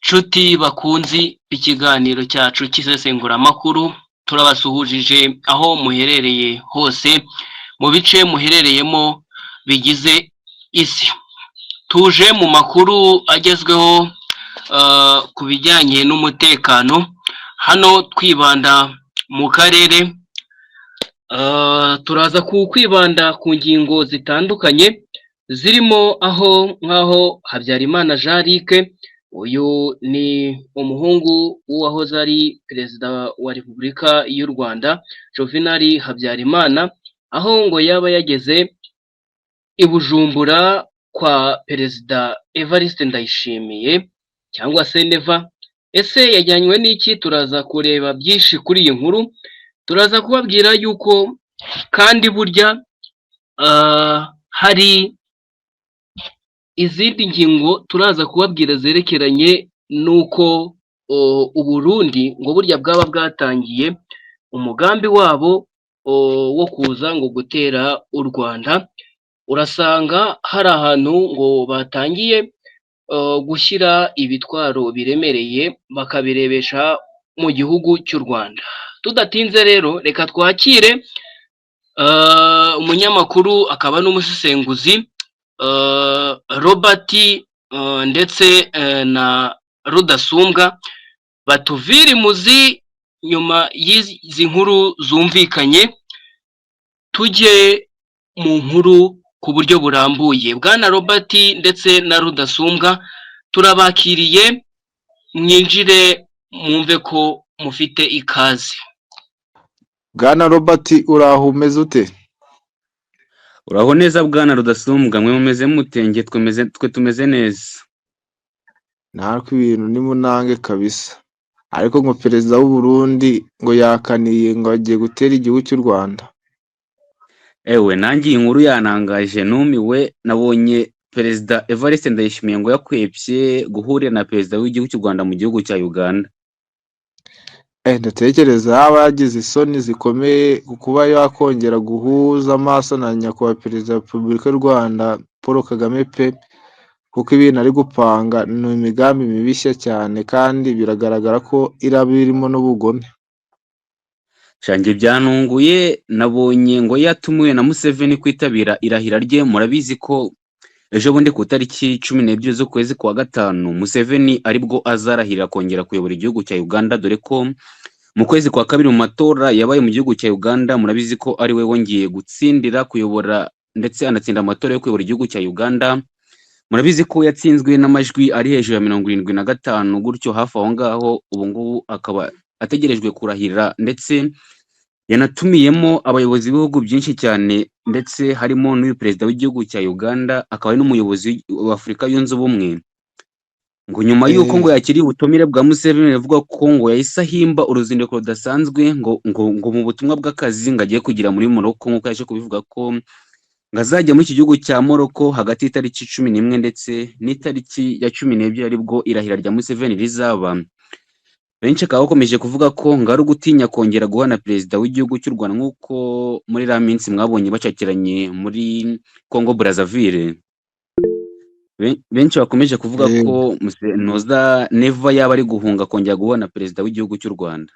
Nshuti bakunzi b'ikiganiro cyacu cy'isesenguramakuru, turabasuhujije aho muherereye hose mu bice muherereyemo bigize isi. Tuje mu makuru agezweho ku bijyanye n'umutekano, hano twibanda mu karere. Turaza kwibanda ku ngingo zitandukanye zirimo aho nk'aho Habyarimana Jean Luc, uyu ni umuhungu w'uwahoze ari Perezida wa Repubulika y'u Rwanda Juvenal Habyarimana, aho ngo yaba yageze i Bujumbura kwa Perezida Evariste Ndayishimiye cyangwa se Neva. Ese yajyanywe n'iki? Turaza kureba byinshi kuri iyi nkuru. Turaza kubabwira yuko kandi burya hari izindi ngingo turaza kubabwira zerekeranye n'uko Uburundi ngo burya bwaba bwatangiye umugambi wabo wo kuza ngo gutera u Rwanda. Urasanga hari ahantu ngo batangiye gushyira ibitwaro biremereye, bakabirebesha mu gihugu cy'u Rwanda. Tudatinze rero, reka twakire umunyamakuru akaba n'umusesenguzi Robert ndetse na Rudasumbwa, batuvire imuzi nyuma y'izi nkuru zumvikanye, tujye mu nkuru ku buryo burambuye. Bwana Robert ndetse na Rudasumbwa, turabakiriye, mwinjire mwumve ko mufite ikaze. Bwana Robert, uraho, umeze ute? Uraho neza, bwana Rudasumbwa. Mwe mumeze mute? Njye twe tumeze neza. Natwe ibintu ni munange kabisa. Ariko ngo perezida w'u Burundi ngo yakaniye, ngo agiye gutera igihugu cy'u Rwanda. Ewe, nanjye iyi nkuru yantangaje, numiwe. Nabonye Perezida Evariste Ndayishimiye ngo yakwepye guhurira na perezida w'igihugu cy'u Rwanda mu gihugu cya Uganda. Ndatekereza yaba yagize isoni zikomeye ku kuba yakongera guhuza amaso na nyakubahwa Perezida wa Repubulika y'u Rwanda Paul Kagame pe, kuko ibintu ari gupanga ni imigambi mibishya cyane, kandi biragaragara ko iraba irimo n'ubugome. Sha, njye byantunguye. Nabonye ngo yatumiwe na Museveni kwitabira irahira rye. Murabizi ko ejo bundi ku itariki 12 z'ukwezi kwa gatanu Museveni aribwo azarahirira kongera kuyobora igihugu cya Uganda, dore ko mu kwezi kwa kabiri mu matora yabaye mu gihugu cya Uganda, murabizi ko ari we wongeye gutsindira kuyobora, ndetse anatsinda amatora yo kuyobora igihugu cya Uganda. Murabizi ko yatsinzwe n'amajwi ari hejuru ya 75 gutyo, hafi aho ngaho. Ubu ngubu akaba ategerejwe kurahira, ndetse yanatumiyemo abayobozi b'ibihugu byinshi cyane, ndetse harimo n'uyu perezida w'igihugu cya Uganda, akaba ari n'umuyobozi wa Afurika Yunze Ubumwe. Ngo nyuma y'uko ngo yakiriye ubutumire bwa Museveni, avuga ko ngo yahise ahimba uruzinduko rudasanzwe ngo mu butumwa bw'akazi ngo agiye kugira muri Morocco, nk'uko yaje kubivuga ko ngo azajya muri iki gihugu cya Morocco hagati y'itariki 11 ndetse n'itariki ya 12, aribwo irahira rya Museveni rizaba. Benshi bakaba bakomeje kuvuga ko ngo ari ugutinya kongera guhura na perezida w'igihugu cy'u Rwanda, nk'uko muri iriya minsi mwabonye bacakiranye muri Congo Brazzaville. Benshi bakomeje kuvuga ko Ntuza Neva yaba ari guhunga kongera guhura na perezida w'igihugu cy'u Rwanda.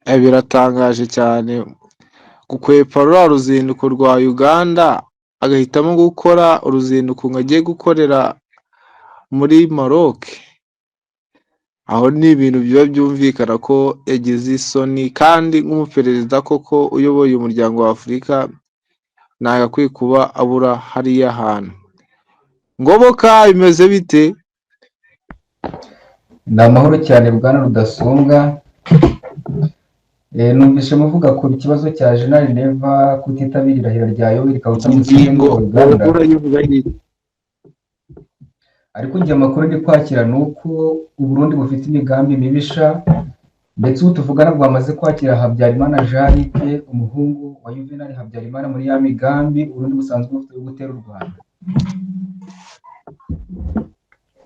Biratangaje cyane gukwepa ruriya ruzinduko rwa Uganda, agahitamo gukora uruzinduko ngo agiye gukorera muri Maroc. Aho ni ibintu biba byumvikana ko yagize isoni, kandi nk'umuperezida koko uyoboye umuryango wa Afurika ntagakwiye kuba abura hariya hantu. Ngoboka, bimeze bite? Ni amahoro cyane, bwana Rudasumbwa. Numvise muvuga ku kibazo cya Jenerali Neva kutitabira irahira rya Yoweri Kaguta Museveni Ingingo wa Uganda. Urayivuga iki? Ariko njye amakuru ndi kwakira ni uko u Burundi bufite imigambi mibisha, ndetse ubu tuvugana bwamaze kwakira Habyarimana Jean Luc, umuhungu wa Juvenal Habyarimana, muri ya migambi Uburundi busanzwe bufite yo gutera u Rwanda.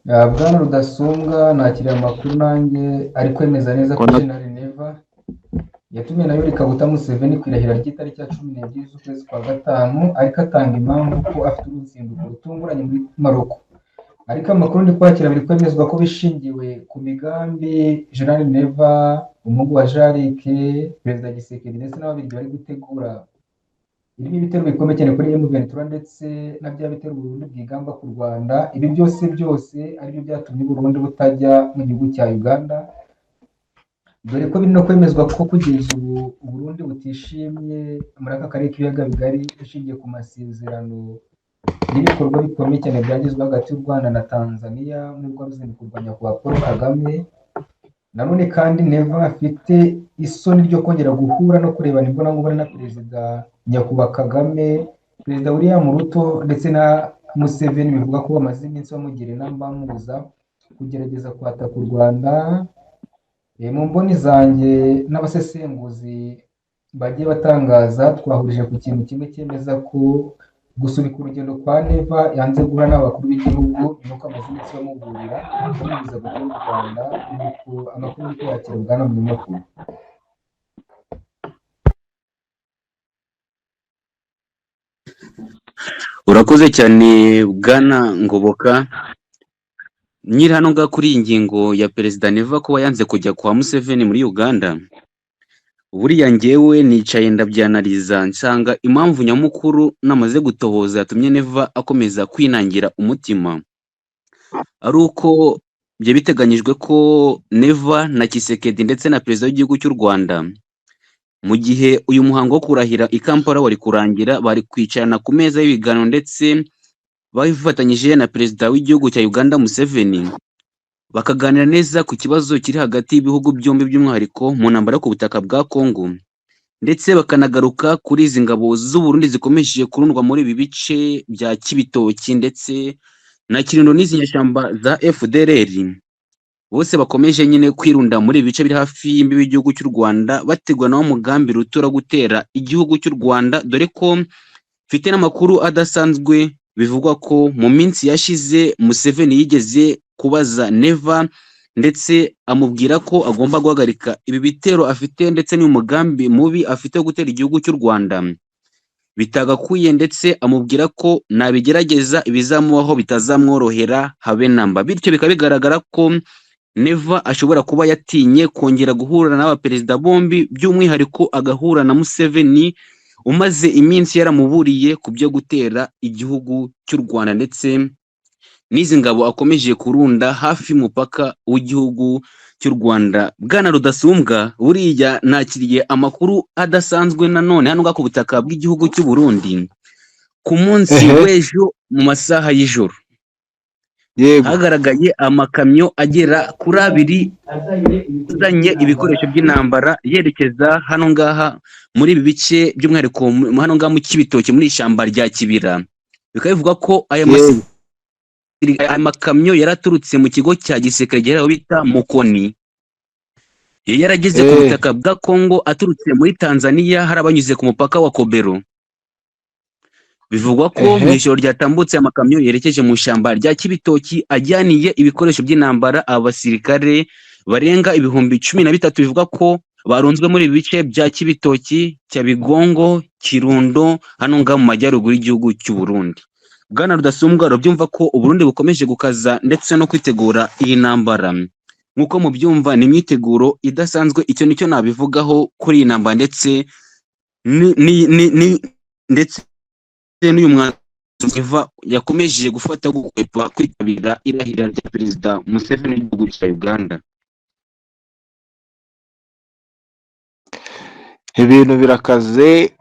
Bwana Rudasumbwa, nakiriye amakuru nanjye ari kwemeza neza ko Jenerali Neva yatumiwe na Yoweri Kaguta Museveni ku irahira ry'itariki ya 12 z'ukwezi kwa gatanu, ariko atanga impamvu ko afite uruzinduko rutunguranye muri Maroko. Ariko amakuru ndi kwakira biri kwemezwa ko bishingiwe ku migambi General Neva, umuhungu wa Jean-Luc, Perezida Gisekedi ndetse n'Ababiligi bari gutegura, irimo ibitero bikomeye cyane kuri M23 ndetse na bya bitero Burundi bwigamba ku Rwanda. Ibi byose byose aribyo byatumye Burundi butajya mu gihugu cya Uganda, dore ko biri no kwemezwa ko kugeza ubu Burundi butishimye muri aka karere k'ibiyaga bigari, bishingiye ku masezerano n'ibikorwa bikomeye cyane byagezweho hagati y'u Rwanda na Tanzania muri rwa ruzinduko rwa nyakubahwa Paul Kagame. Nanone kandi Neva afite isoni ryo kongera guhura no kurebana imbonankubone na Perezida nyakubahwa Kagame, Perezida William Ruto ndetse na Museveni, bivuga ko bamaze iminsi bamugira inama bamubuza kugerageza kwataka u Rwanda. Mu mboni zanjye n'abasesenguzi bagiye batangaza, twahurije ku kintu kimwe cyemeza ko gusubika urugendo kwa Neva yanze guhura n'abakuru b'igihugu, nuko amaze iminsi bamuburira bamubuza gutera u Rwanda. Nuko amakuru yo kwakira bwana Munyamakuru. Urakoze cyane bwana Ngoboka. Nyiri hano ngaha kuri iyi ngingo ya Perezida Neva kuba yanze kujya kwa Museveni muri Uganda, buriya njyewe nicaye ndabyanariza nsanga impamvu nyamukuru namaze gutohoza yatumye Neva akomeza kwinangira umutima ari uko byari biteganyijwe ko Neva na Kisekedi ndetse na Perezida w'igihugu cy'u Rwanda, mu gihe uyu muhango wo kurahira i Kampala wari kurangira, bari kwicarana ku meza y'ibiganiro ndetse babifatanyije na Perezida w'igihugu cya Uganda Museveni, bakaganira neza ku kibazo kiri hagati y'ibihugu byombi by'umwihariko mu ntambara yo ku butaka bwa Congo, ndetse bakanagaruka kuri izi ngabo z'u Burundi zikomeje kurundwa muri ibi bice bya Kibitoki ndetse na Kirundo n'izi nyeshyamba za FDLR. Bose bakomeje nyine kwirunda muri ibi bice biri hafi y'imbibi y'igihugu cy'u Rwanda, bategura nawo mugambi rutura gutera igihugu cy'u Rwanda, dore ko mfite n'amakuru adasanzwe bivugwa ko mu minsi yashize Museveni yigeze kubaza Neva ndetse amubwira ko agomba guhagarika ibi bitero afite ndetse n'uyu mugambi mubi afite wo gutera igihugu cy'u Rwanda bitagakwiye, ndetse amubwira ko nabigerageza ibizamubaho bitazamworohera habe namba. Bityo bikaba bigaragara ko Neva ashobora kuba yatinye kongera guhura n'aba perezida bombi, by'umwihariko agahura na Museveni umaze iminsi yaramuburiye ku byo gutera igihugu cy'u Rwanda ndetse n'izi ngabo akomeje kurunda hafi y'umupaka w'igihugu cy'u Rwanda. Bwana Rudasumbwa, buriya nakiriye amakuru adasanzwe nanone hano ngaha ku butaka bw'igihugu cy'u Burundi ku munsi w'ejo mu masaha y'ijoro. Yego. Hagaragaye amakamyo agera kuri abiri azanye ibikoresho by'intambara yerekeza hano ngaha muri ibi bice, by'umwihariko hano ngaha mu Kibitoki muri ishyamba rya Kibira. Bikaba bivugwa ko aya makamyo yaraturutse mu kigo cya gisirikare giherereye aho bita Mukoni. Yari yarageze ku butaka bwa Congo aturutse muri Tanzania, hari abanyuze ku mupaka wa Kobero. Bivugwa ko mu ijoro ryatambutse amakamyo yerekeje mu ishyamba rya Kibitoki ajyaniye ibikoresho by'intambara abasirikare barenga 13,000, bivugwa ko barunzwe muri ibi bice bya Kibitoki, Cyabigongo, Kirundo, hano ngaha mu majyaruguru y'igihugu cy'u Burundi. Bwana Rudasumbwa, urabyumva ko Uburundi bukomeje gukaza ndetse no kwitegura iyi ntambara. Nk'uko mubyumva ni imyiteguro idasanzwe, icyo nicyo nabivugaho kuri iyi ntambara ndetse ndetse n'uyu mwanzuro yakomeje gufata gukwepa kwitabira irahira rya Perezida Museveni w'igihugu cya Uganda. Ibintu birakaze,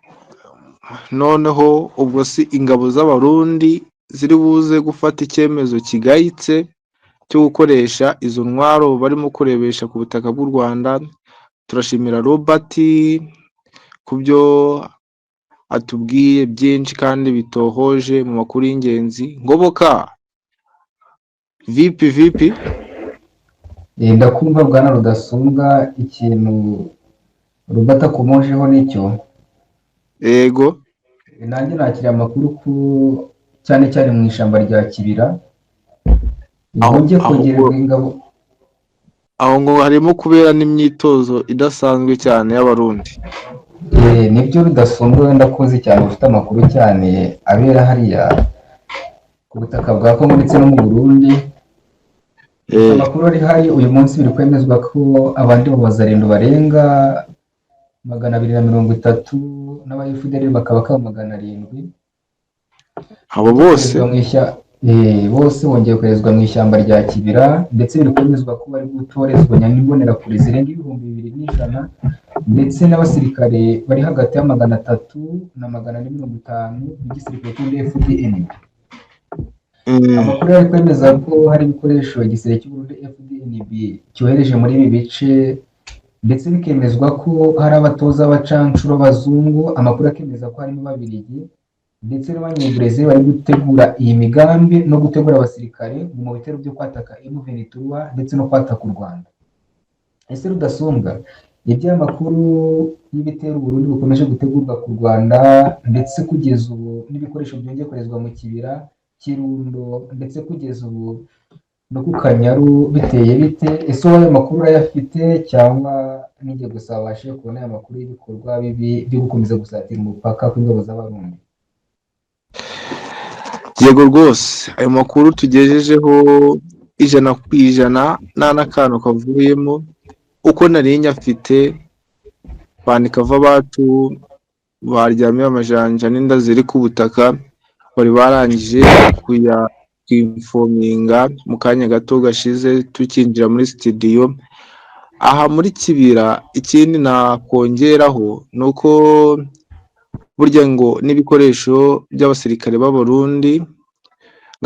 noneho ubwo si ingabo z'Abarundi ziri buze gufata icyemezo kigayitse cyo gukoresha izo ntwaro barimo kurebesha ku butaka bw'u Rwanda. Turashimira Robert ku byo atubwiye byinshi kandi bitohoje mu makuru y'ingenzi. Ngoboka vipi vipi? Ndakumva bwana Rudasumbwa, ikintu Robert akomojeho nicyo. Yego. Nanjye nakiriye amakuru ko cyane cyane mu ishyamba rya Kibira hongeye kongererwa ingabo. Aho ngo harimo kubera n'imyitozo idasanzwe cyane y'Abarundi. Nibyo Rudasumbwa, wenda kuzi cyane, ufite amakuru cyane abera hariya ku butaka bwa Kongo ndetse no mu Burundi. Amakuru ari hari uyu munsi biri kwemezwa ko abandi b'abazarendo barenga 230 n'aba FDL bakaba kaba 700. Abo bose Bose bongeye koherezwa mu ishyamba rya Kibira, ndetse biri kwemezwa ko bari gutorezwa n'imbonerakure zirenga 2100 ndetse n'abasirikare bari hagati ya 300 na 450 b'igisirikare cy'u FDN. Amakuru ari kwemeza ko hari ibikoresho igisirikare cy'u Burundi FDNB cyohereje muri ibi bice, ndetse bikemezwa ko hari abatoza b'abacancuro b'abazungu. Amakuru akemeza ko harimo Ababiligi ndetse n'Abanyebrezil bari gutegura iyi migambi no gutegura abasirikare mu bitero byo kwataka M23 ndetse no kwataka u Rwanda. Ese Rudasumbwa, iby'aya makuru y'ibitero Burundi bukomeje gutegurwa ku Rwanda, ndetse kugeza ubu n'ibikoresho byongeye koherezwa mu Kibira, Kirundo ndetse kugeza ubu no ku Kanyaru biteye bite? Ese wowe ayo makuru urayafite cyangwa nijye gusa wabashije kubona aya makuru y'ibikorwa bibi byo gukomeza gusatira umupaka kw'ingabo z'Abarundi? Yego rwose, ayo makuru tugejejeho 100% nta n'akantu kavuyemo. Uko nari nyafite bandika abacu baryamiye amajanja n'inda ziri ku butaka, bari barangije kuyinfominga mu kanya gato gashize tukinjira muri studio aha muri Kibira. Ikindi nakongeraho ni uko burya ngo n'ibikoresho by'abasirikare b'Abarundi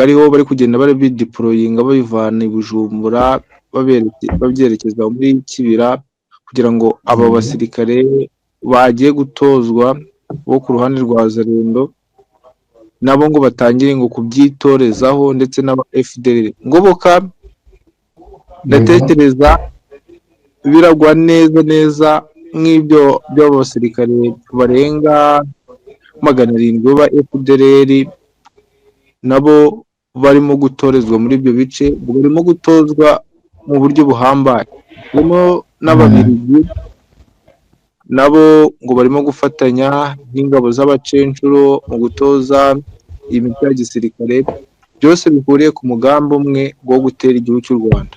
ariho bari kugenda bari bideployinga babivana i Bujumbura babyerekeza muri Kibira, kugira ngo aba basirikare bagiye gutozwa bo ku ruhande rwa Zarendo nabo ngo batangire ngo kubyitorezaho, ndetse n'aba FDL ngoboka. Ndatekereza biragwa neza neza nk'ibyo by'abo basirikare barenga 700 ba FDLR nabo barimo gutorezwa muri ibyo bice, barimo gutozwa mu buryo buhambaye. Harimo n'Ababiligi nabo ngo barimo gufatanya n'ingabo z'abacencuro mu gutoza imitwe ya gisirikare, byose bihuriye ku mugambi umwe wo gutera igihugu cy'u Rwanda.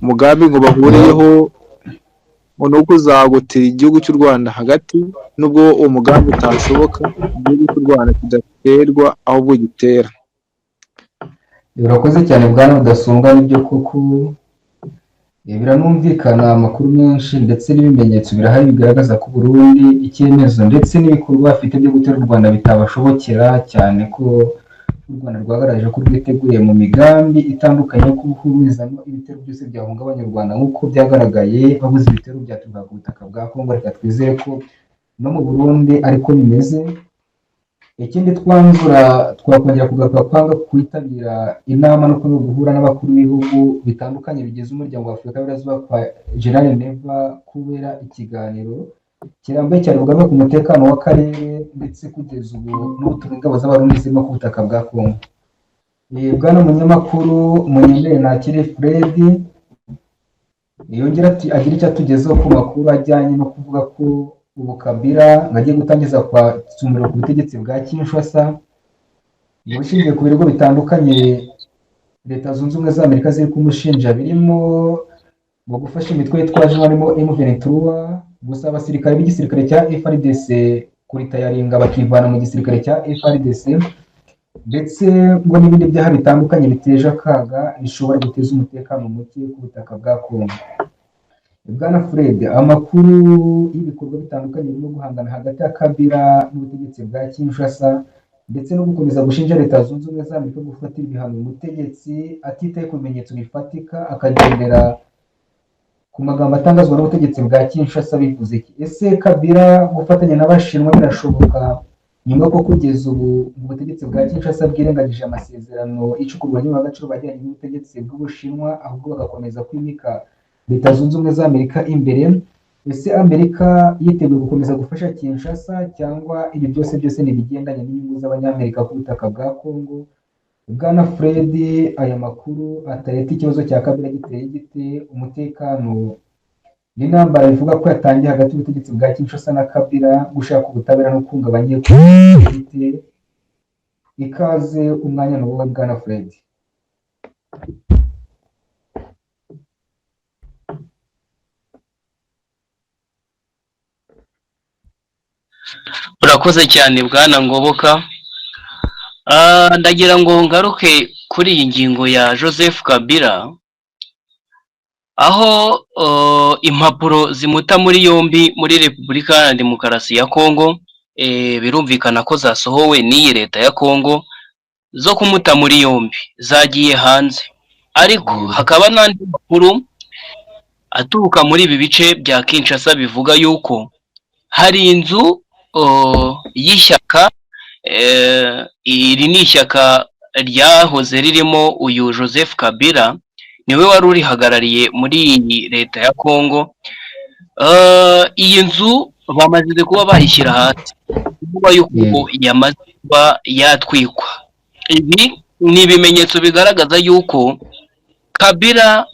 Umugambi ngo bahuriyeho ngo ni ukuzagotera igihugu cy'u Rwanda hagati, nubwo uwo mugambi utashoboka, igihugu cy'u Rwanda kidaterwa ahubwo gitera. Urakoze cyane bwana Rudasumbwa, nibyo koko biranumvikana, amakuru menshi ndetse n'ibimenyetso birahari bigaragaza ko Burundi icyemezo ndetse n'ibikorwa bafite byo gutera u Rwanda bitabashobokera, cyane ko u Rwanda rwagaragaje ko rwiteguye mu migambi itandukanye yo kuburizamo ibitero byose byahungabanya u Rwanda, nk'uko byagaragaye babuze ibitero byaturuka ku butaka bwa Kongo. Reka twizere ko no mu Burundi ariko bimeze. Ikindi twanzura, twakongera kugaruka kwanga kwitabira inama no kwanga guhura n'abakuru b'ibihugu bitandukanye bigize umuryango wa Afurika y'Iburasirazuba kwa General Neva, kubera ikiganiro kirambuye cyane bugaruka ku mutekano w'akarere ndetse kugeza ubu n'ubutumwa ingabo z'Abarundi zirimo ku butaka bwa Kongo. Bwana munyamakuru Munyembere Nakire Fred yongera ati agira icyo atugezaho ku makuru ajyanye no kuvuga ko ubu Kabila ngo agiye gutangiza kwatsa umuriro ku butegetsi bwa Kinshasa, bushingiye ku birego bitandukanye Leta Zunze Ubumwe za Amerika ziri kumushinja, birimo ngo gufasha imitwe yitwaje harimo M23, gusa abasirikare b'igisirikare cya FARDC kuritayaringa bakivana mu gisirikare cya FARDC, ndetse ngo n'ibindi byaha bitandukanye biteje akaga bishobora guteza umutekano muke ku butaka bwa Kongo. Bwana Fred, amakuru y'ibikorwa bitandukanye birimo guhangana hagati ya Kabila n'ubutegetsi bwa Kinshasa ndetse no gukomeza gushinja Leta Zunze Ubumwe za Amerika gufatira ibihano umutegetsi atitaye ku bimenyetso bifatika, akagendera ku magambo atangazwa n'ubutegetsi bwa Kinshasa, bivuze iki? Ese Kabila gufatanya n'Abashinwa birashoboka nyuma ko kugeza ubu ubutegetsi bwa Kinshasa bwirengagije amasezerano y'icukurwa ry'agaciro bagiranye n'ubutegetsi bw'Ubushinwa, ahubwo bagakomeza kwimika Leta Zunze Ubumwe za Amerika imbere? Ese Amerika yiteguye gukomeza gufasha Kinshasa, cyangwa ibi byose byose ni ibigendanye n'inyungu z'Abanyamerika ku butaka bwa Kongo? Bwana Fred, aya makuru atareta ikibazo cya Kabila giteye gite? Umutekano n'intambara bivuga ko yatangiye hagati y'ubutegetsi bwa Kinshasa na Kabila gushaka ubutabera no kunga abanyekongo gite? Ikaze, umwanya ni wowe bwana Fred. Urakoze cyane bwana Ngoboka. Ndagira ngo ngaruke kuri iyi ngingo ya Joseph Kabila, aho impapuro zimuta muri yombi muri Repubulika Iharanira Demokarasi ya Kongo, birumvikana ko zasohowe n'iyi leta ya Kongo zo kumuta muri yombi zagiye hanze, ariko hakaba n'andi makuru aturuka muri ibi bice bya Kinshasa bivuga yuko hari inzu y'ishyaka, iri ni ishyaka ryahoze ririmo uyu Joseph Kabila, niwe wari urihagarariye muri iyi leta ya Kongo. Iyi nzu bamaze kuba bayishyira hasi, kuvuga yuko yamaze kuba yatwikwa. Ibi ni ibimenyetso bigaragaza yuko Kabila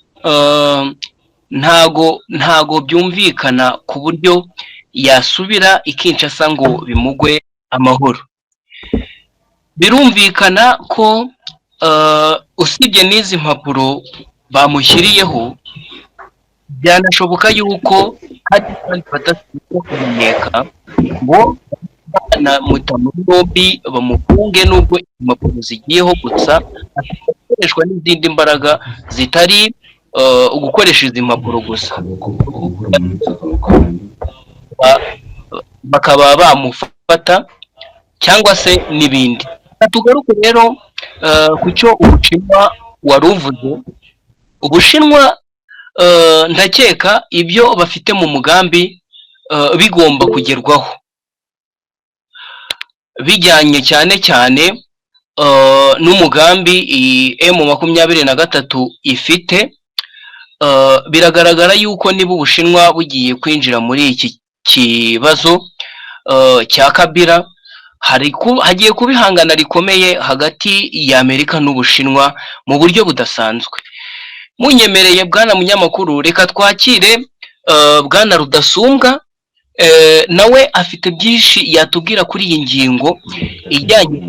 ntago byumvikana ku buryo yasubira i Kinshasa ngo bimugwe amahoro. Birumvikana ko usibye n'izi mpapuro bamushyiriyeho, byanashoboka yuko hari abandi badashobora kumenyeka ngo banamuta muri yombi bamufunge, nubwo impapuro zigiyeho gusa gukoreshwa n'izindi mbaraga zitari gukoresha izi mpapuro gusa, bakaba bamufata cyangwa se n'ibindi. Tugaruke rero ku cyo Ubushinwa wari uvuze. Ubushinwa ndakeka ibyo bafite mu mugambi bigomba kugerwaho, bijyanye cyane cyane n'umugambi M23 ifite. Biragaragara yuko niba Ubushinwa bugiye kwinjira muri iki kibazo cya Kabila, hagiye kuba ihangana rikomeye hagati ya Amerika n'Ubushinwa mu buryo budasanzwe. Munyemereye bwana munyamakuru, reka twakire bwana Rudasumbwa, nawe afite byinshi yatubwira kuri iyi ngingo ijyanye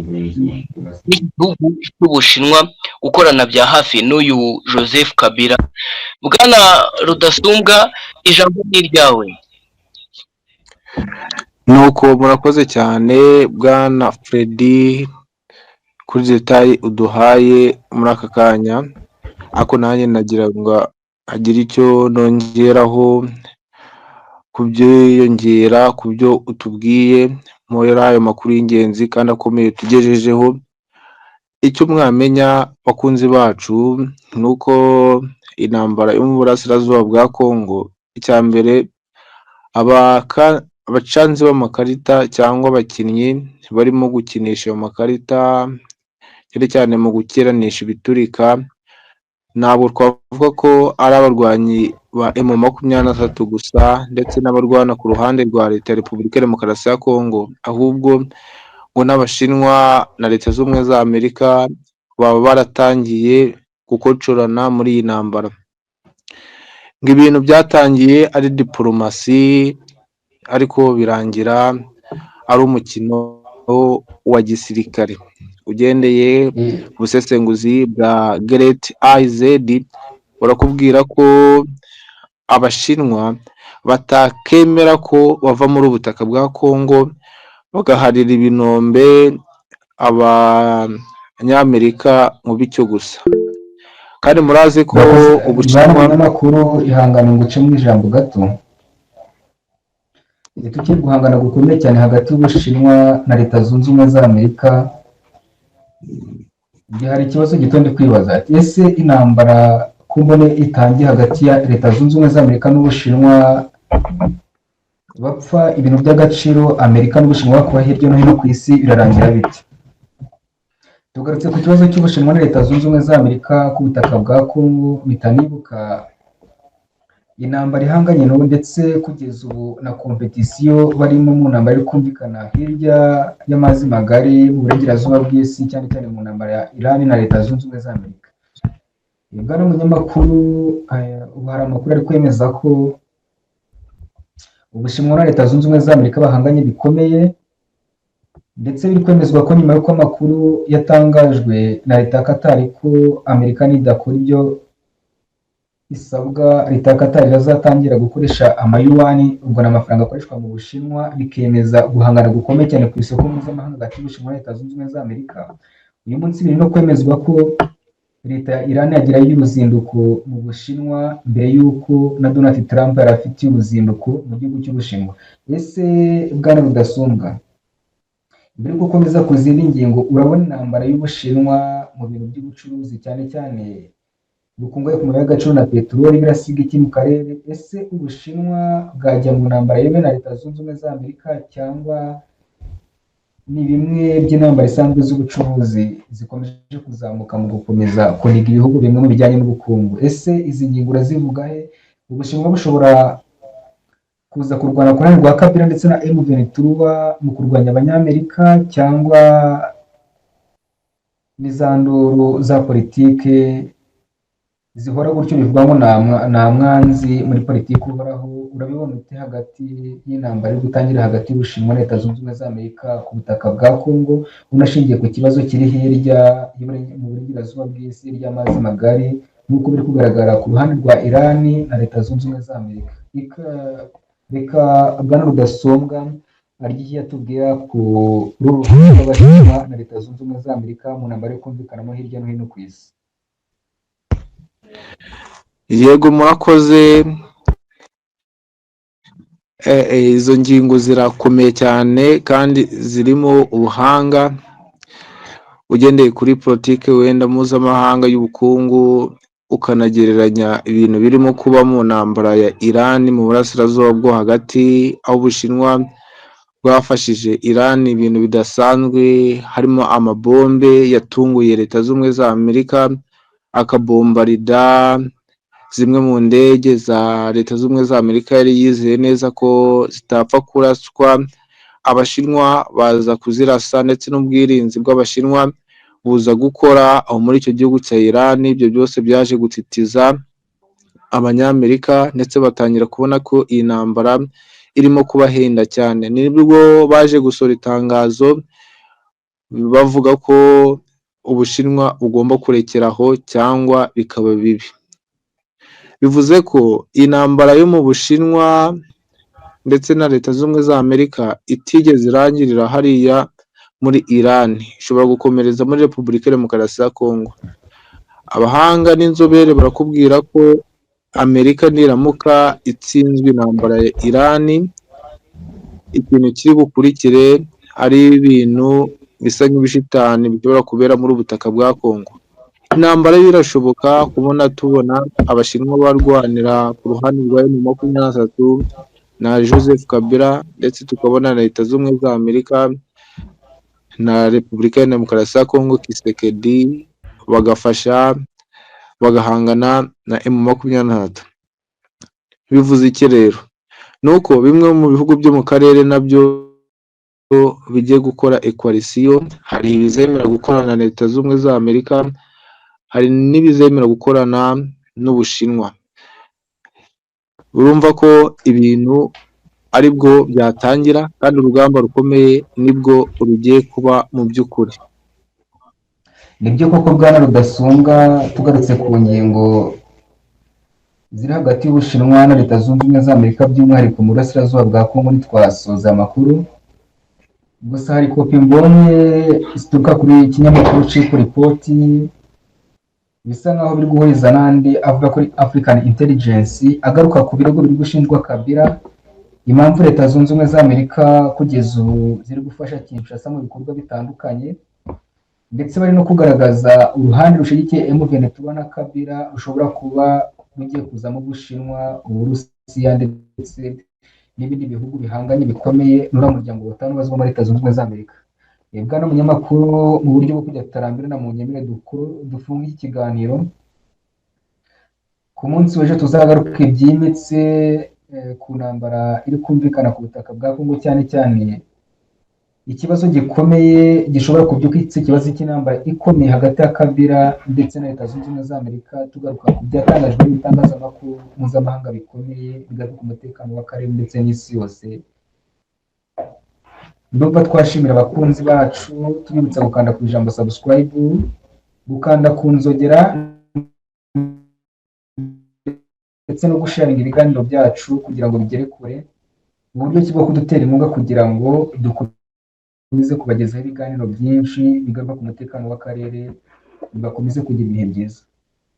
n'igihugu cy'Ubushinwa gukorana bya hafi n'uyu Joseph Kabila. Bwana Rudasumbwa, ijambo ni iryawe. Nuko murakoze cyane bwana Freddy kuri detail uduhaye muri aka kanya, ariko nanjye nagira ngo agire icyo nongeraho kubyiyongera ku byo utubwiye muri ayo makuru y'ingenzi kandi akomeye tugejejeho. Icyo mwamenya bakunzi bacu ni uko intambara yo mu burasirazuba bwa Kongo, icya mbere abacanzi b'amakarita cyangwa abakinnyi barimo gukinisha ayo makarita, cyane cyane mu gukiranisha ibiturika, ntabwo twavuga ko ari abarwanyi ba M23 gusa ndetse n'abarwana ku ruhande rwa leta ya Repubulika ya Demokarasi ya Kongo, ahubwo ngo n'Abashinwa na Leta z'Ubumwe za Amerika baba baratangiye gukocorana muri iyi ntambara. Ngo ibintu byatangiye ari diporomasi, ariko birangira ari umukino wa gisirikare. Ugendeye ku busesenguzi bwa Geret IZ, barakubwira ko Abashinwa batakemera ko bava muri ubutaka bwa Kongo bagaharira ibinombe Abanyamerika mu bityo gusa. Kandi murazi ko Ubushinwa. Munyamakuru, ihangane nguce mu ijambo gato. Tukiri guhangana gukomeye cyane hagati y'Ubushinwa na Leta Zunze Ubumwe za Amerika, hari ikibazo gito ndi kwibaza: ese intambara ku mbone itangiye hagati ya Leta Zunze Ubumwe za Amerika n'Ubushinwa, bapfa ibintu by'agaciro Amerika n'Ubushinwa kuba hirya no hino ku isi, birarangira bite? Tugarutse ku kibazo cy'Ubushinwa na Leta Zunze Ubumwe za Amerika ku butaka bwa Kongo, mpita nibuka intambara ihanganye n'ubu, ndetse kugeza ubu na kompetisiyo barimo mu ntambara iri kumvikana hirya y'amazi magari mu burengerazuba bw'isi, cyane cyane mu ntambara ya Iran na Leta Zunze Ubumwe za Amerika. Bwana munyamakuru, ubu hari amakuru ari kwemeza ko Ubushinwa na Leta Zunze Ubumwe za Amerika bahanganye bikomeye. Ndetse biri kwemezwa ko nyuma y'uko amakuru yatangajwe na leta ya Qatar ko Amerika nidakora ibyo isabwa, leta ya Qatar irazatangira gukoresha amayuwani, ubwo ni amafaranga akoreshwa mu Bushinwa, bikemeza guhangana gukomeye cyane ku isoko mpuzamahanga hagati y'Ubushinwa na Leta Zunze Ubumwe za Amerika. Uyu munsi biri no kwemezwa ko leta ya Iran yagirayo uruzinduko mu Bushinwa mbere y'uko na Donald Trump yari afitiye uruzinduko mu gihugu cy'Ubushinwa. Ese Bwana Rudasumbwa, mbere y'uko ukomeza ku zindi ngingo, urabona intambara y'Ubushinwa mu bintu by'ubucuruzi cyane cyane bukungahaye ku mabuye y'agaciro na peteroli birasiga iki mu karere? Ese Ubushinwa bwajya mu ntambara yemewe na Leta Zunze Ubumwe za Amerika, cyangwa ni bimwe by'intambara isanzwe z'ubucuruzi zikomeje kuzamuka mu gukomeza kuniga ibihugu bimwe mu bijyanye n'ubukungu? Ese izi ngingo urazivuga he? Ubushinwa bushobora kuza kurwana ku ruhande rwa Kabila ndetse na M23 mu kurwanya Abanyamerika, cyangwa n'izanduru za politike zihora gutyo bivugwa ngo nta mwanzi muri politiki uhoraho? Urabibona ute hagati y'intambara iri gutangira hagati y'Ubushinwa na Leta Zunze Ubumwe za Amerika ku butaka bwa Congo, unashingiye ku kibazo kiri hirya mu burengerazuba bw'isi ry'amazi magari, nk'uko biri kugaragara ku ruhande rwa Iran na Leta Zunze Ubumwe za Amerika? Reka Bwana Rudasumbwa arye atubwira ku ruhande rw'Abashinwa na Leta Zunze Ubumwe za Amerika mu ntambara yo kumvikanamo hirya no hino ku isi. Yego, murakoze. Izo ngingo zirakomeye cyane kandi zirimo ubuhanga ugendeye kuri politiki wenda mpuzamahanga y'ubukungu, ukanagereranya ibintu birimo kuba mu ntambara ya Iran mu burasirazuba bwo hagati, aho Ubushinwa bwafashije Iran ibintu bidasanzwe, harimo amabombe yatunguye Leta Z'Ubumwe za Amerika, akabombarida zimwe mu ndege za Leta Z'Ubumwe za Amerika yari yizeye neza ko zitapfa kuraswa, Abashinwa baza kuzirasa, ndetse n'ubwirinzi bw'Abashinwa buza gukora aho muri icyo gihugu cya Iran. Ibyo byose byaje gutitiza Abanyamerika, ndetse batangira kubona ko iyi ntambara irimo kubahenda cyane. Nibwo baje gusohora itangazo bavuga ko Ubushinwa bugomba kurekeraho cyangwa bikaba bibi. Bivuze ko intambara yo mu Bushinwa ndetse na Leta Z'Ubumwe za Amerika itigeze irangirira hariya muri Iran, ishobora gukomereza muri Repubulika ya Demokarasi ya Kongo. Abahanga n'inzobere barakubwira ko Amerika niramuka itsinzwe intambara ya Iran, ikintu kiri bukurikire ari ibintu bisa nk'ibishitani bishobora kubera muri ubutaka bwa Kongo. Intambara yo irashoboka kubona tubona Abashinwa barwanira ku ruhande rwa M23 na Joseph Kabila, ndetse tukabona Leta Z'Ubumwe za Amerika na Repubulika ya Demokarasi ya Kongo Tshisekedi bagafasha bagahangana na M23. Bivuze iki rero? Nuko bimwe mu bihugu byo mu karere nabyo bigiye gukora coalition. Hari ibizemera gukorana na Leta Z'Ubumwe za Amerika, hari n'ibizemera gukorana n'Ubushinwa. Urumva ko ibintu aribwo byatangira, kandi urugamba rukomeye nibwo rugiye kuba mu by'ukuri. Nibyo koko Bwana Rudasumbwa, tugarutse ku ngingo ziri hagati y'Ubushinwa na Leta Zunze Ubumwe za Amerika, by'umwihariko mu burasirazuba bwa Kongo, ntitwasoza amakuru. Gusa hari kopi mbonye zituruka kuri ikinyamakuru Chimp Report, bisa nkaho biri guhuriza n'andi avuga kuri African Intelligence, agaruka ku birego biri gushinjwa Kabila, impamvu Leta Zunze Ubumwe za Amerika kugeza ubu ziri gufasha Kinshasa mu bikorwa bitandukanye, ndetse bari no kugaragaza uruhande rushyigikiye M23 na Kabila rushobora kuba rugiye kuzamo Ubushinwa, Uburusiya ndetse n'ibindi bihugu bihanganye bikomeye n'uriya muryango wa OTAN ubazwa muri Leta Zunze Ubumwe za Amerika. Bwana munyamakuru, mu buryo bwo kujya tutarambirana, mu nyemere dufunge iki kiganiro. Ku munsi w'ejo tuzagaruke byimbitse ku ntambara iri kumvikana ku butaka bwa Kongo, cyane cyane ikibazo gikomeye gishobora kubyuka ikibazo cy'intambara ikomeye hagati ya Kabila ndetse na Leta Zunze Ubumwe za Amerika, tugaruka ku byatangajwe n'ibitangazamakuru mpuzamahanga bikomeye bigaruka ku mutekano w'akarere ndetse n'isi yose. Ndumva twashimira abakunzi bacu, tubibutsa gukanda ku ijambo subscribe, gukanda ku nzogera ndetse no gusharinga ibiganiro byacu kugira ngo bigere kure, mu buryo ki bwo kudutera inkunga kugira ngo dukomeze kubagezaho ibiganiro byinshi bigaruka ku mutekano w'akarere. Bakomeze kugira ibihe byiza.